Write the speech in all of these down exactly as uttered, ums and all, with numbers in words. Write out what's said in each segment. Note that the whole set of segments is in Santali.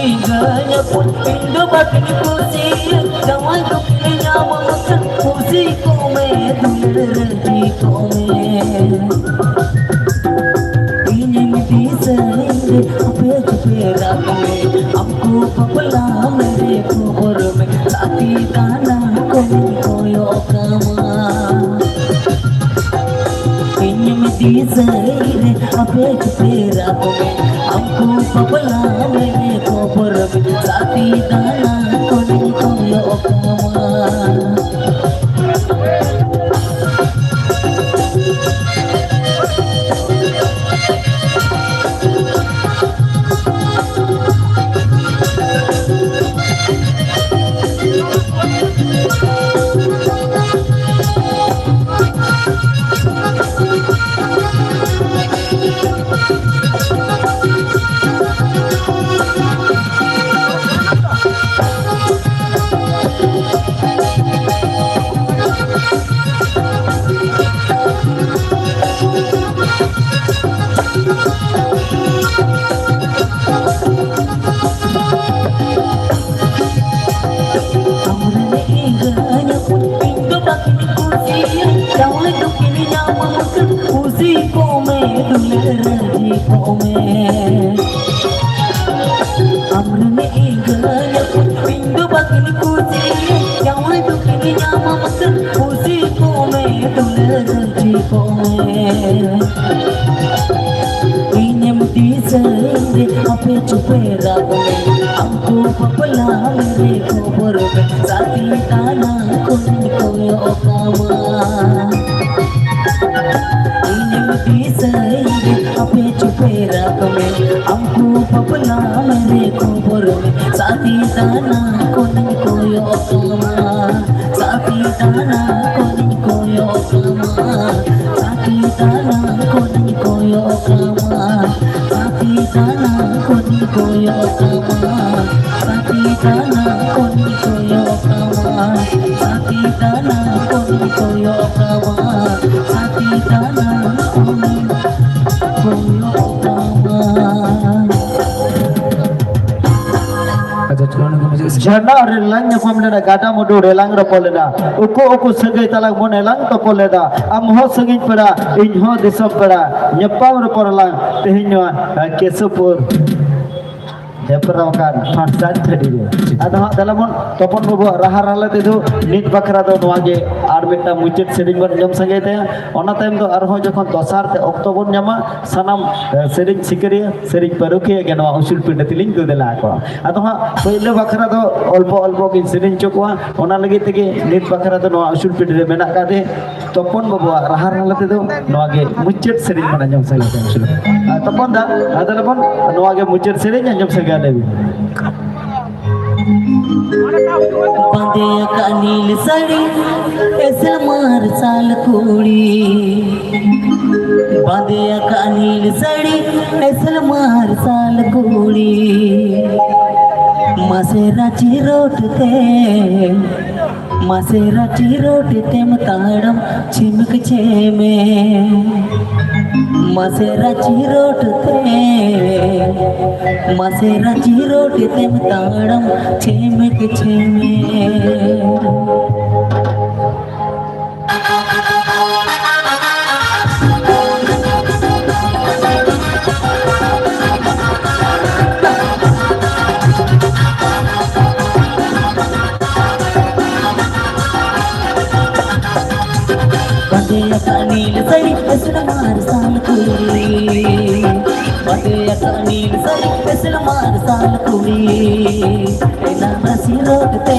ᱤᱧ ᱫᱚ ᱵᱟᱹᱧ ᱠᱩᱥᱤᱭᱟᱹᱜ ᱡᱟᱶᱟᱭ ᱫᱚ ᱠᱤᱱ ᱧᱟᱢ ᱠᱷᱟᱱ ᱠᱩᱥᱤ ᱠᱚᱜ ᱢᱮ ᱫᱩᱞᱟᱹᱲ ᱨᱟᱹᱡᱤ ᱠᱚᱜ ᱢᱮ᱾ ᱤᱧᱮᱢ ᱫᱤᱥᱟᱹᱭ ᱨᱮ ᱟᱯᱮ ᱪᱩᱯᱮ ᱨᱟᱜ ᱢᱮ, ᱟᱢ ᱠᱚ ᱵᱟᱯᱞᱟ ᱢᱮ ᱨᱮ ᱠᱷᱚᱵᱚᱨ ᱢᱮ, ᱥᱟᱛᱤ ᱫᱟᱱᱟ ᱠᱚᱧ ᱠᱚᱭᱚᱜ ᱠᱟᱢᱟ᱾ ᱤᱧᱮᱢ ᱫᱤᱥᱟᱹᱭ ᱨᱮ ᱟᱯᱮ ᱪᱩᱯᱮ ᱨᱟᱜ ᱢᱮ, ᱟᱢ ᱠᱚ ᱵᱟᱯᱞᱟ ᱢᱮ ᱨᱮ ᱠᱷᱚᱵᱚᱨ ᱢᱮ, ᱥᱟᱛᱤ ᱫᱟᱱᱟ ᱠᱚᱧ ᱠᱚᱭᱚᱜ ᱠᱟᱢᱟ᱾ ᱟᱢᱨᱮᱱ ᱮᱸᱜᱟᱧ ᱤᱧ ᱫᱚ ᱵᱟᱹᱧ ᱠᱩᱥᱤᱭᱟᱹᱧ, ᱡᱟᱶᱟᱭ ᱫᱚ ᱠᱤᱱ ᱧᱟᱢ ᱠᱷᱟᱱ ᱠᱩᱥᱤ ᱠᱚᱜ ᱢᱮ, ᱫᱩᱞᱟᱹᱲ ᱨᱟᱹᱡᱤ ᱠᱚᱜ ᱢᱮ᱾ ᱟᱢᱨᱮᱱ ᱮᱸᱜᱟᱧ ᱤᱧ ᱫᱚ ᱵᱟᱹᱧ ᱠᱩᱥᱤᱭᱟᱹᱧ, ᱡᱟᱶᱟᱭ ᱫᱚ ᱠᱤᱱ ᱧᱟᱢ ᱠᱷᱟᱱ ᱠᱩᱥᱤ ᱠᱚᱜ ᱢᱮ, ᱫᱩᱞᱟᱹᱲ ᱨᱟᱹᱡᱤ ᱠᱚᱜ ᱢᱮ᱾ ᱤᱧᱮᱢ ᱫᱤᱥᱟᱹᱭ ᱨᱮ ᱟᱯᱮ ᱪᱩᱯᱮ ᱨᱟᱜ ᱢᱮ, ᱟᱢ ᱠᱚ ᱵᱟᱯᱞᱟ ᱢᱮ ᱨᱮ ᱠᱷᱚᱵᱚᱨ ᱢᱮ, ᱥᱟᱛᱤ ᱫᱟᱱᱟ ᱠᱚᱧ ᱠᱚᱭᱚᱜ ᱠᱟᱢᱟ᱾ ᱤᱧᱮᱢ ᱫᱤᱥᱟᱹᱭ ᱨᱮ ᱟᱯᱮ ᱪᱩᱯᱮ ᱨᱟᱜ ᱢᱮ, ᱟᱢ ᱠᱚ ᱵᱟᱯᱞᱟ ᱢᱮ ᱨᱮ ᱠᱷᱚᱵᱚᱨ ᱢᱮ, ᱥᱟᱛᱤ ᱫᱟᱱᱟ ᱠᱚᱧ ᱠᱚᱭᱚᱜ ᱠᱟᱢᱟ᱾ ᱥᱟᱛᱤ ᱫᱟᱱᱟ ᱠᱚᱧ ᱠᱚᱭᱚᱜ ᱠᱟᱢᱟ, ᱥᱟᱛᱤ ᱫᱟᱱᱟ ᱠᱚᱧ ᱠᱚᱭᱚᱜ ᱠᱟᱢᱟ, ᱥᱟᱛᱤ ᱫᱟᱱᱟ ᱠᱚᱧ ᱠᱚᱭᱚᱜ ᱠᱟᱢᱟ, ᱥᱟᱛᱤ ᱫᱟᱱᱟ ᱠᱚᱧ ᱠᱚᱭᱚᱜ ᱠᱟᱢᱟ, ᱥᱟᱛᱤ ᱫᱟᱱᱟ ᱠᱚᱧ ᱠᱚᱭᱚᱜ ᱠᱟᱢᱟ, ᱥᱟᱛᱤ ᱫᱟᱱᱟ ᱠᱚᱧ ᱠᱚᱭᱚᱜ ᱠᱟᱢᱟ᱾ ᱡᱷᱟᱨᱱᱟ ᱨᱮᱞᱟᱝ ᱧᱟᱯᱟᱢ ᱞᱮᱱᱟ, ᱜᱟᱰᱟ ᱢᱩᱰᱩ ᱨᱮᱞᱟᱝ ᱨᱚᱯᱚᱲ ᱞᱮᱱᱟ, ᱩᱠᱩ ᱩᱠᱩ ᱥᱟᱹᱜᱟᱹᱭ ᱛᱟᱞᱟᱝ ᱢᱚᱱᱮ ᱞᱟᱝ ᱛᱚᱯᱚᱞ ᱞᱮᱫᱟ᱾ ᱟᱢ ᱦᱚᱸ ᱥᱟᱺᱜᱤᱧ ᱯᱮᱲᱟ, ᱤᱧ ᱦᱚᱸ ᱫᱤᱥᱚᱢ ᱯᱮᱲᱟ, ᱧᱟᱯᱟᱢ ᱨᱚᱯᱚᱲ ᱞᱟᱝ ᱛᱮᱦᱮᱧ ᱱᱚᱣᱟ, ᱮ, ᱠᱮᱥᱚᱯᱩᱨ ᱦᱮᱯᱨᱟᱣ ᱟᱠᱟᱱ ᱯᱷᱟᱱᱥᱟᱱ ᱴᱟᱺᱰᱤ ᱨᱮ᱾ ᱟᱫᱚ ᱦᱟᱸᱜ ᱫᱮᱞᱟ ᱵᱚᱱ ᱛᱚᱯᱚᱱ ᱵᱟᱹᱵᱩᱣᱟᱜ ᱨᱟᱦᱟ ᱨᱟᱦᱞᱟ ᱛᱮᱫᱚ ᱱᱤᱛ ᱵᱟᱠᱷᱨᱟ ᱫᱚ ᱱᱚᱣᱟ ᱜᱮ ᱟᱨ ᱢᱤᱫᱴᱟᱝ ᱢᱩᱪᱟᱹᱫ ᱥᱮᱨᱮᱧ ᱵᱚᱱ ᱟᱸᱡᱚᱢ ᱥᱟᱸᱜᱮᱭ ᱛᱟᱭᱟ᱾ ᱚᱱᱟ ᱛᱟᱭᱚᱢ ᱫᱚ ᱟᱨᱦᱚᱸ ᱡᱚᱠᱷᱚᱱ ᱫᱚᱥᱟᱨ ᱛᱮ ᱚᱠᱛᱚ ᱵᱚᱱ ᱧᱟᱢᱟ, ᱥᱟᱱᱟᱢ, ᱮ, ᱥᱮᱨᱮᱧ ᱥᱤᱠᱟᱹᱨᱤᱭᱟᱹ, ᱥᱮᱨᱮᱧ ᱯᱟᱹᱨᱩᱠᱷᱤᱭᱟᱹ ᱜᱮ ᱱᱚᱣᱟ ᱩᱥᱩᱞ ᱯᱤᱸᱰᱟᱹ ᱛᱮᱞᱤᱧ ᱫᱩ ᱫᱮᱞᱟ ᱟᱠᱚᱣᱟ᱾ ᱟᱫᱚ ᱦᱟᱸᱜ ᱯᱳᱭᱞᱳ ᱵᱟᱠᱷᱨᱟ ᱫᱚ ᱚᱞᱯᱚ ᱚᱞᱯᱚ ᱜᱤᱧ ᱥᱮᱨᱮᱧ ᱦᱚᱪᱚ ᱠᱚᱣᱟ, ᱚᱱᱟ ᱞᱟᱹᱜᱤᱫ ᱛᱮᱜᱮ ᱱᱤᱛ ᱵᱟᱠᱷᱨᱟ ᱫᱚ ᱱᱚᱣᱟ ᱩᱥᱩᱞ ᱯᱤᱸᱰᱟᱹ ᱨᱮ ᱢᱮᱱᱟᱜ ᱠᱟᱫᱮ ᱛᱚᱯᱚᱱ ᱵᱟᱹᱵᱩᱣᱟᱜ ᱨᱟᱦᱟ ᱨᱟᱦᱞᱟ ᱛᱮᱫᱚ ᱱᱚᱣᱟ ᱜᱮ ᱢᱩᱪᱟᱹᱫ ᱥᱮᱨᱮᱧ ᱵᱚᱱ ᱟᱸᱡᱚᱢ ᱥᱟᱸᱜᱮ ᱠᱚᱣᱟ᱾ ᱟᱨ ᱛᱚᱯᱚᱱ ᱫᱟ, ᱟᱫᱚ ᱞᱮᱵᱚᱱ ᱱᱚᱣᱟ ᱜᱮ ᱢᱩᱪᱟᱹᱫ ᱥᱮᱨᱮᱧ ᱟᱸᱡᱚᱢ ᱥᱟᱸᱜᱮ ᱟᱞᱮ ᱵᱤᱱ᱾ ᱵᱟᱸᱫᱮ ᱟᱠᱟᱫ ᱱᱤᱞ ᱥᱟᱹᱲᱤ ᱮᱥᱮᱞ ᱢᱟᱨᱥᱟᱞ ᱠᱩᱲᱤ, ᱵᱟᱸᱫᱮ ᱟᱠᱟᱫ ᱱᱤᱞ ᱥᱟᱹᱲᱤ ᱮᱥᱮᱞ ᱢᱟᱨᱥᱟᱞ ᱠᱩᱲᱤ, ᱢᱟᱥᱮ ᱨᱟᱸᱪᱤ ᱨᱳᱰ ᱛᱮ, ᱢᱟᱥᱮ ᱨᱟᱸᱪᱤ ᱨᱳᱰ ᱛᱮᱢ ᱛᱟᱲᱟᱢ ᱪᱷᱤᱢᱠ ᱪᱷᱮᱢᱮ᱾ ᱢᱟᱥᱮ ᱨᱟᱸᱪᱤ ᱨᱳᱰ ᱛᱮ, ᱢᱟᱥᱮ ᱨᱟᱸᱪᱤ ᱨᱳᱰ ᱛᱮᱢ ᱛᱟᱲᱟᱢ ᱪᱷᱤᱢᱠ ᱪᱷᱤᱢᱮ᱾ ᱵᱟᱸᱫᱮ ᱟᱠᱟᱫ ᱱᱤᱞ ᱥᱟᱹᱲᱤ ᱮᱥᱮᱞ ᱢᱟᱨᱥᱟᱞ ᱠᱩᱲᱤ, ᱵᱟᱸᱫᱮ ᱟᱠᱟᱫ ᱱᱤᱞ ᱥᱟᱹᱲᱤ ᱮᱥᱮᱞ ᱢᱟᱨᱥᱟᱞ ᱠᱩᱲᱤ᱾ ᱮᱱᱟᱱ ᱨᱟᱸᱪᱤ ᱨᱳᱰ ᱛᱮ,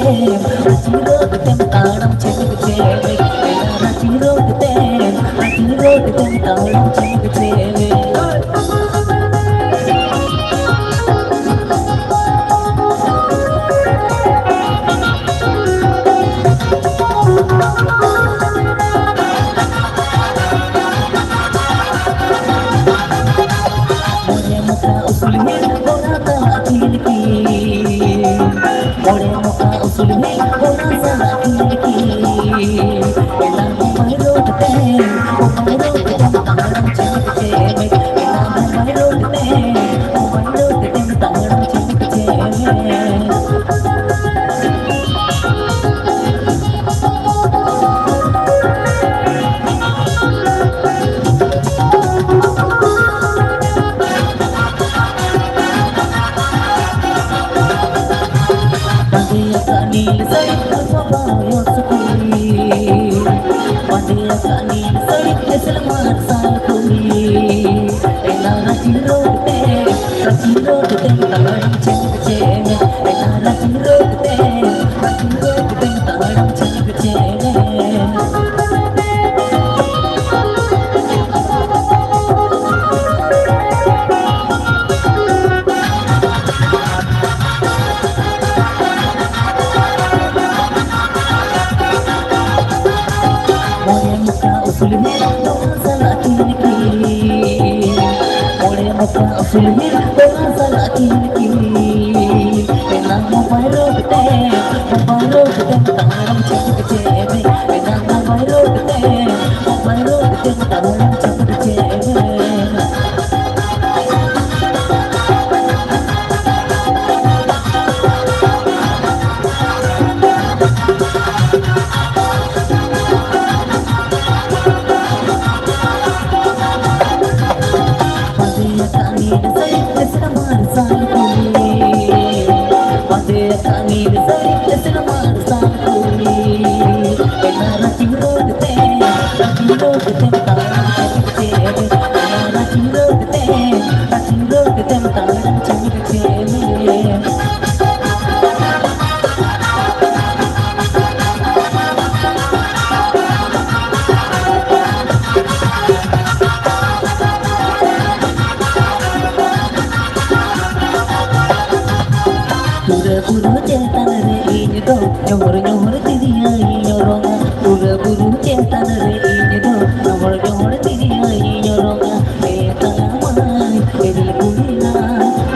ᱨᱟᱸᱪᱤ ᱨᱳᱰ ᱛᱮᱢ ᱛᱟᱲᱟᱢ ᱪᱷᱮᱢᱮᱠ ᱪᱷᱮᱢᱮᱠ᱾ ᱮᱱᱟᱱ ᱨᱟᱸᱪᱤ ᱨᱳᱰ ᱛᱮ, ᱨᱟᱸᱪᱤ ᱨᱳᱰ ᱛᱮᱢ ᱛᱟᱲᱟᱢ ᱪᱷᱮᱢᱮᱠ ᱪᱷᱮᱢᱮᱠ᱾ ᱢᱚᱬᱮ ᱢᱚᱠᱟ ᱩᱥᱩᱞ ᱦᱮᱡ ᱵᱚᱲᱟ ᱛᱟᱞᱟ ᱛᱤᱞᱠᱤ᱾ ᱢᱚᱬᱮ ᱢᱚᱠᱟ ᱩᱥᱩᱞ ᱦᱮᱡ ᱵᱚᱲᱟ ᱛᱟᱞᱟ ᱛᱤᱞᱠᱤ᱾ ᱮᱱᱟᱝ ᱵᱚᱢᱵᱟᱭ ᱨᱳᱰ ᱛᱮ, ᱵᱚᱢᱵᱟᱭ ᱨᱳᱰ ᱛᱮ ᱛᱟᱲᱟᱢ ᱪᱮᱫ ᱛᱮ᱾ ᱮᱱᱟᱝ ᱵᱚᱢᱵᱟᱭ ᱨᱳᱰ ᱛᱮ, ᱵᱚᱢᱵᱟᱭ ᱨᱳᱰ ᱛᱮ ᱛᱟᱲᱟᱢ ᱪᱮᱫ ᱛᱮ᱾ ᱠᱟᱹᱱᱤᱞ ᱥᱟᱹᱲᱤ ᱠᱚ ᱵᱟᱭᱚᱥ ᱠᱩᱲᱤ, ᱵᱟᱸᱫᱮ ᱠᱟᱹᱱᱤᱞ ᱥᱟᱹᱲᱤ ᱮᱥᱮᱞ ᱢᱟᱨᱥᱟᱞ ᱠᱩᱲᱤ, ᱮᱱᱟ ᱨᱟᱹᱪᱤ ᱨᱳᱰ ᱛᱮ, ᱨᱟᱹᱪᱤ ᱨᱳᱰ ᱛᱮ ᱛᱟᱲᱟᱢ ᱪᱷᱮᱝ ᱪᱷᱮᱝ, ᱮᱱᱟ ᱨᱟᱹᱪᱤ ᱨᱳᱰ ᱛᱮ, ᱨᱟᱹᱪᱤ ᱨᱳᱰ ᱛᱮ ᱛᱟᱲᱟᱢ ᱪᱷᱮᱝ ᱪᱷᱮᱝ᱾ ᱢᱚᱬᱮ ᱢᱚᱠᱟ ᱩᱥᱩᱞ ᱢᱮ ᱱᱚᱣᱟ ᱥᱟᱞᱟ ᱠᱤᱱ ᱠᱤᱱ᱾ ᱢᱚᱬᱮ ᱢᱚᱠᱟ ᱩᱥᱩᱞ ᱢᱮ ᱱᱚᱣᱟ ᱥᱟᱞᱟ ᱠᱤᱱ ᱠᱤᱱ᱾ ᱮᱱᱟᱝ ᱢᱳᱵᱟᱭ ᱨᱳᱰ ᱛᱮ, ᱢᱳᱵᱟᱭ ᱨᱳᱰ ᱛᱮ ᱛᱟᱲᱟᱢ ᱪᱷᱮᱝ ᱪᱷᱮᱝ᱾ ᱮᱱᱟᱝ ᱢᱳᱵᱟᱭ ᱨᱳᱰ ᱛᱮ, ᱢᱳᱵᱟᱭ ᱨᱳᱰ ᱛᱮ ᱛᱟᱲᱟᱢ ᱪᱷᱮᱝ ᱪᱷᱮᱝ᱾ ᱵᱟᱸᱫᱮ ᱟᱠᱟᱫ ᱱᱤᱨ ᱥᱟᱹᱲᱤ ᱛᱮ ᱥᱮ ᱢᱟᱨᱥᱟᱞ ᱠᱩᱲᱤ᱾ ᱵᱟᱸᱫᱮ ᱟᱠᱟᱫ ᱱᱤᱨ ᱥᱟᱹᱲᱤ ᱛᱮ ᱥᱮ ᱢᱟᱨᱥᱟᱞ ᱠᱩᱲᱤ᱾ ᱮᱱᱟ ᱨᱟᱹᱪᱤ ᱨᱳᱰ ᱛᱮ, ᱨᱟᱹᱪᱤ ᱨᱳᱰ ᱛᱮ ᱛᱟᱲᱟᱢ ᱪᱟᱞᱟᱜ ᱛᱮ᱾ ᱮᱱᱟ ᱨᱟᱹᱪᱤ ᱨᱳᱰ ᱛᱮ, ᱨᱟᱹᱪᱤ ᱨᱳᱰ ᱛᱮ ᱛᱟᱲᱟᱢ ᱪᱟᱞᱟᱜ ᱛᱮ᱾ ᱯᱩᱨᱟᱹ ᱵᱩᱨᱩ ᱪᱮᱛᱟᱱ ᱨᱮ ᱤᱧ ᱫᱚ ᱧᱚᱦᱚᱨ ᱧᱚᱦᱚᱨ ᱛᱤᱨᱭᱟᱹᱧ ᱚᱨᱚᱝᱟ᱾ ᱯᱩᱨᱟᱹ ᱵᱩᱨᱩ ᱪᱮᱛᱟᱱ ᱨᱮ ᱤᱧ ᱫᱚ ᱧᱚᱦᱚᱨ ᱧᱚᱦᱚᱨ ᱛᱤᱨᱭᱟᱹᱧ ᱚᱨᱚᱝᱟ᱾ ᱮ ᱛᱟᱞᱟ ᱢᱟᱹᱭ, ᱮ ᱫᱤᱞ ᱠᱩᱲᱤ ᱱᱟ,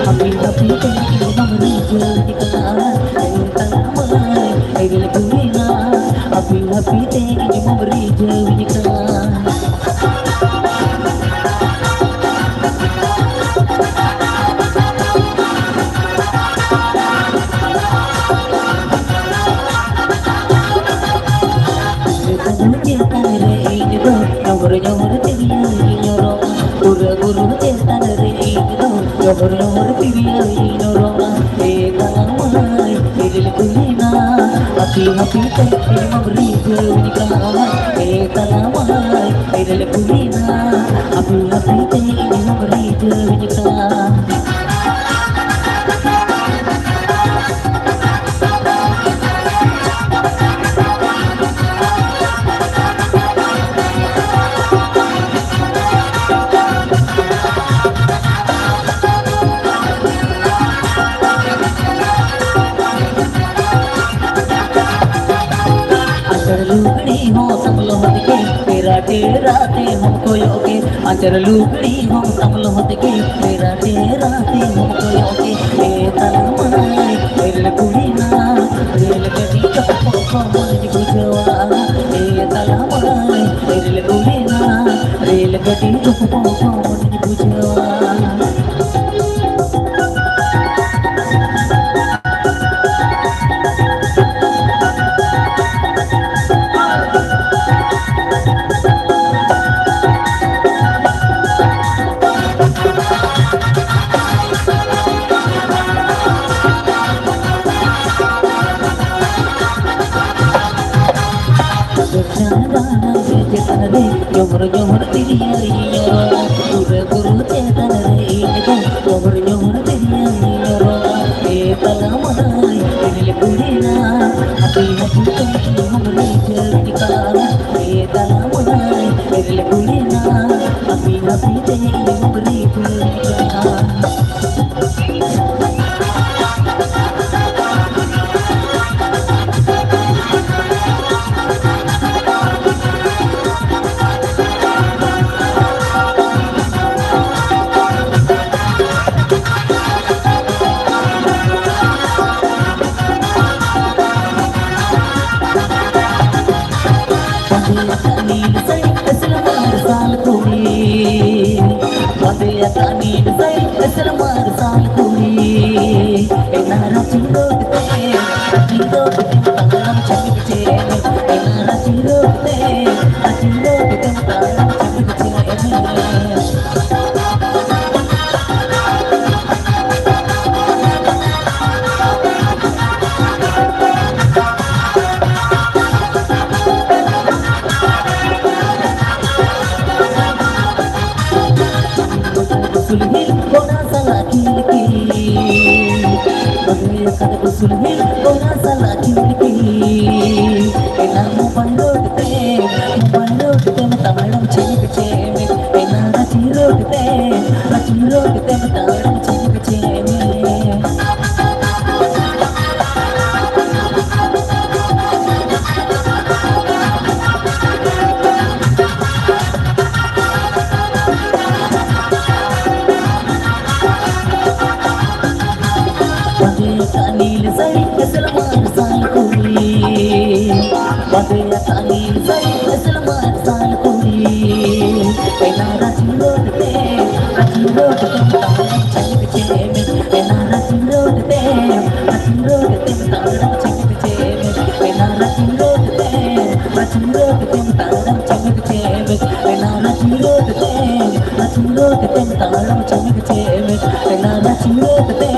ᱦᱟᱯᱤ ᱦᱟᱯᱤ ᱛᱮ ᱤᱧ ᱫᱚᱢ ᱨᱤᱡᱷᱟᱹᱣᱤᱧ ᱠᱟᱱᱟ᱾ ᱮ ᱛᱟᱞᱟ ᱢᱟᱹᱭ, ᱮ ᱫᱤᱞ ᱠᱩᱲᱤ ᱱᱟ, ᱦᱟᱯᱤ ᱦᱟᱯᱤ ᱛᱮ ᱤᱧ ᱫᱚᱢ ᱨᱤᱡᱷᱟᱹᱣᱤᱧ ᱠᱟᱱᱟ᱾ ᱵᱩᱨᱩ ᱪᱮᱛᱟᱱ ᱨᱮ ᱤᱧ ᱫᱚ ᱧᱚᱦᱚᱨ ᱧᱚᱦᱚᱨ ᱛᱤᱨᱭᱟᱹᱧ ᱚᱨᱚᱝᱟ᱾ ᱯᱩᱨᱟᱹ ᱵᱩᱨᱩ ᱪᱮᱛᱟᱱ ᱨᱮ ᱤᱧ ᱫᱚ ᱧᱚᱦᱚᱨ ᱧᱚᱦᱚᱨ ᱛᱤᱨᱭᱟᱹᱧ ᱚᱨᱚᱝᱟ᱾ ᱮ ᱛᱟᱞᱟ ᱢᱟᱹᱭ, ᱮ ᱫᱤᱞ ᱠᱩᱲᱤ ᱱᱟ, ᱦᱟᱹᱯᱤ ᱛᱮ ᱤᱧ ᱢᱟᱢ ᱨᱤᱡᱷᱟᱹᱣᱤᱧ ᱠᱟᱱ, ᱮ ᱛᱟᱞᱟ ᱢᱟᱹᱭ, ᱵᱮᱨᱮᱞ ᱠᱩᱲᱤ ᱱᱟ᱾ ᱦᱟᱹᱯᱤ ᱦᱟᱹᱯᱤ ᱛᱮ ᱤᱧ ᱢᱟᱢ ᱨᱤᱡᱷᱟᱹᱣᱤᱧ ᱠᱟᱱ᱾ ᱟᱪᱟᱨ ᱞᱩᱜᱽᱲᱤ ᱦᱚᱸ ᱛᱟᱢ ᱞᱚᱦᱚᱫ ᱜᱮ, ᱯᱮᱨᱟ ᱰᱮᱨᱟ ᱛᱮ ᱦᱚᱸ ᱠᱚᱭᱚᱜ ᱜᱮ᱾ ᱟᱪᱟᱨ ᱞᱩᱜᱽᱲᱤ ᱦᱚᱸ ᱛᱟᱢ ᱞᱚᱦᱚᱫ ᱜᱮ, ᱯᱮᱨᱟ ᱰᱮᱨᱟ ᱛᱮ ᱦᱚᱸ ᱠᱚᱭᱚᱜ ᱜᱮ᱾ ᱮ ᱛᱟᱞᱟ ᱢᱟᱹᱭ, ᱨᱮᱞ ᱠᱩᱲᱤ ᱱᱟ, ᱨᱮᱞ ᱜᱟᱹᱰᱤ ᱪᱚᱠ ᱯᱚᱠᱚ ᱢᱚᱡᱽ ᱵᱩᱡᱷᱟᱹᱣᱟ᱾ ᱮ ᱛᱟᱞᱟ ᱢᱟᱹᱭ, ᱨᱮᱞ ᱠᱩᱲᱤ ᱱᱟ, ᱨᱮᱞ ᱜᱟᱹᱰᱤ ᱪᱚᱠ ᱯᱚᱠᱚ ᱢᱚᱡᱽ ᱵᱩᱡᱷᱟᱹᱣᱟ᱾ ᱪᱮᱛᱟᱱ ᱨᱮ ᱡᱚᱦᱚᱨ ᱡᱚᱦᱚᱨ ᱛᱤᱨᱭᱳᱭ ᱧᱚᱨᱚᱜᱼᱟ, ᱛᱚᱵᱮ ᱵᱩᱨᱩ ᱪᱮᱛᱟᱱ ᱨᱮ ᱤᱧ ᱫᱚ ᱡᱚᱦᱚᱨ ᱡᱚᱦᱚᱨ ᱛᱤᱨᱭᱳᱭ ᱧᱚᱨᱚᱜᱼᱟ᱾ ᱮ ᱛᱟᱞᱟ ᱢᱟᱹᱭ, ᱨᱤᱢᱤᱞ ᱠᱩᱲᱤ ᱱᱟ, ᱦᱟᱹᱯᱤ ᱦᱟᱹᱯᱤ ᱛᱮ ᱤᱧ ᱦᱚᱸᱢ ᱨᱤᱡᱷᱟᱹᱣᱤᱧ ᱠᱟᱱ᱾ ᱮ ᱛᱟᱞᱟ ᱢᱟᱹᱭ, ᱨᱤᱢᱤᱞ ᱠᱩᱲᱤ ᱱᱟ, ᱦᱟᱹᱯᱤ ᱦᱟᱹᱯᱤ ᱛᱮ ᱤᱧ ᱦᱚᱸᱢ ᱨᱤᱡᱷᱟᱹᱣᱤᱧ ᱠᱟᱱ᱾ ᱵᱟᱸᱫᱮ ᱟᱠᱟᱫ ᱱᱤᱞ ᱥᱟᱹᱲᱤ ᱮᱥᱮᱞ ᱢᱟᱨᱥᱟᱞ ᱠᱩᱲᱤ᱾ ᱵᱟᱸᱫᱮ ᱟᱠᱟᱫ ᱱᱤᱞ ᱥᱟᱹᱲᱤ ᱮᱥᱮᱞ ᱢᱟᱨᱥᱟᱞ ᱠᱩᱲᱤ᱾ ᱮᱱᱟ ᱨᱟᱹᱪᱤ ᱨᱳᱰ ᱛᱮ, ᱨᱟᱹᱪᱤ ᱨᱳᱰ ᱛᱮ ᱛᱟᱲᱟᱢ ᱪᱟᱞᱩ ᱪᱮᱫ ᱢᱮ᱾ ᱮᱱᱟ ᱨᱟᱹᱪᱤ ᱨᱳᱰ ᱛᱮ, ᱨᱟᱹᱪᱤ ᱨᱳᱰ ᱛᱮ ᱛᱟᱲᱟᱢ ᱪᱟᱞᱩ ᱪᱮᱫ ᱢᱮ᱾ ᱠᱟᱫ ᱩᱥᱩᱞ ᱦᱤᱞ ᱚᱱᱟ ᱥᱟᱞᱟᱜ ᱠᱷᱤᱞᱠᱤ᱾ ᱮᱱᱟᱝ ᱢᱳᱵᱟᱭ ᱨᱳᱰ ᱛᱮ, ᱢᱳᱵᱟᱭ ᱨᱳᱰ ᱛᱮᱢ ᱛᱟᱲᱟᱢ ᱪᱷᱮᱢᱮᱠ ᱪᱷᱮᱢᱮᱠ᱾ ᱮᱱᱟᱝ ᱨᱟᱸᱪᱤ ᱨᱳᱰ ᱛᱮ, ᱨᱟᱸᱪᱤ ᱨᱳᱰ ᱛᱮᱢ ᱛᱟᱲᱟᱢ ᱪᱷᱮᱢᱮᱠ ᱪᱷᱮᱢᱮᱠ᱾ ᱵᱟᱸᱫᱮ ᱠᱟᱜ ᱱᱤᱞ ᱥᱟᱹᱲᱤ ᱮᱥᱮᱞ ᱢᱟᱨᱥᱟᱞ ᱠᱩᱲᱤ᱾ ᱵᱟᱸᱫᱮ ᱠᱟᱜ ᱱᱤᱞ ᱥᱟᱹᱲᱤ ᱮᱥᱮᱞ ᱢᱟᱨᱥᱟᱞ ᱠᱩᱲᱤ᱾ ᱮᱱᱟᱝ ᱨᱟᱸᱪᱤ ᱨᱳᱰ ᱛᱮ, ᱨᱟᱸᱪᱤ ᱨᱳᱰ ᱛᱮ ᱛᱟᱲᱟᱢ ᱪᱷᱮᱢᱮᱠ ᱪᱷᱮᱢᱮᱠ᱾ ᱮᱱᱟᱝ ᱨᱟᱸᱪᱤ ᱨᱳᱰ ᱛᱮ, ᱨᱟᱸᱪᱤ ᱨᱳᱰ ᱛᱮ ᱛᱟᱲᱟᱢ ᱪᱷᱮᱢᱮᱠ ᱪᱷᱮᱢᱮᱠ᱾ ᱮᱱᱟᱝ ᱨᱟᱸᱪᱤ ᱨᱳᱰ ᱛᱮ, ᱨᱟᱸᱪᱤ ᱨᱳᱰ ᱛᱮ ᱛᱟᱲᱟᱢ ᱪᱷᱮᱢᱮᱠ ᱪᱷᱮᱢᱮᱠ᱾ ᱮᱱᱟᱝ ᱨᱟᱸᱪᱤ ᱨᱳᱰ ᱛᱮ, ᱨᱟᱸᱪᱤ ᱨᱳᱰ ᱛᱮ ᱛᱟᱲᱟᱢ ᱪᱷᱮᱢᱮᱠ ᱪᱷᱮᱢᱮᱠ᱾ ᱮᱱᱟᱝ ᱨᱟᱸᱪᱤ ᱨᱳᱰ ᱛᱮ,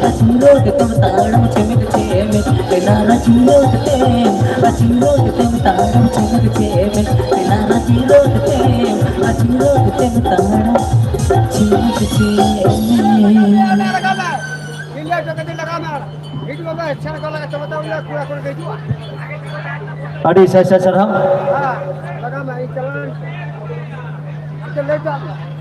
ᱨᱟᱸᱪᱤ ᱨᱳᱰ ᱛᱮ ᱛᱟᱲᱟᱢ ᱪᱷᱮᱢᱮᱠ ᱪᱷᱮᱢᱮᱠ᱾ ᱮᱱᱟᱝ ᱨᱟᱸᱪᱤ ᱨᱳᱰ ᱛᱮ, ᱨᱟᱸᱪᱤ ᱨᱳᱰ ᱛᱮ ᱛᱟᱲᱟᱢ ᱪᱷᱮᱢᱮᱠ ᱪᱷᱮᱢᱮᱠ᱾ ᱮᱱᱟᱝ ᱨᱟᱸᱪᱤ ᱨᱳᱰ ᱛᱮ, ᱨᱟᱸᱪᱤ ᱨᱳᱰ ᱛᱮ ᱛᱟᱲᱟᱢ ᱪᱷᱮᱢᱮᱠ ᱪᱷᱮᱢᱮᱠ᱾ ᱟᱹᱰᱤ ᱥᱟᱭ ᱥᱟᱭ ᱥᱟᱨᱦᱟᱣ᱾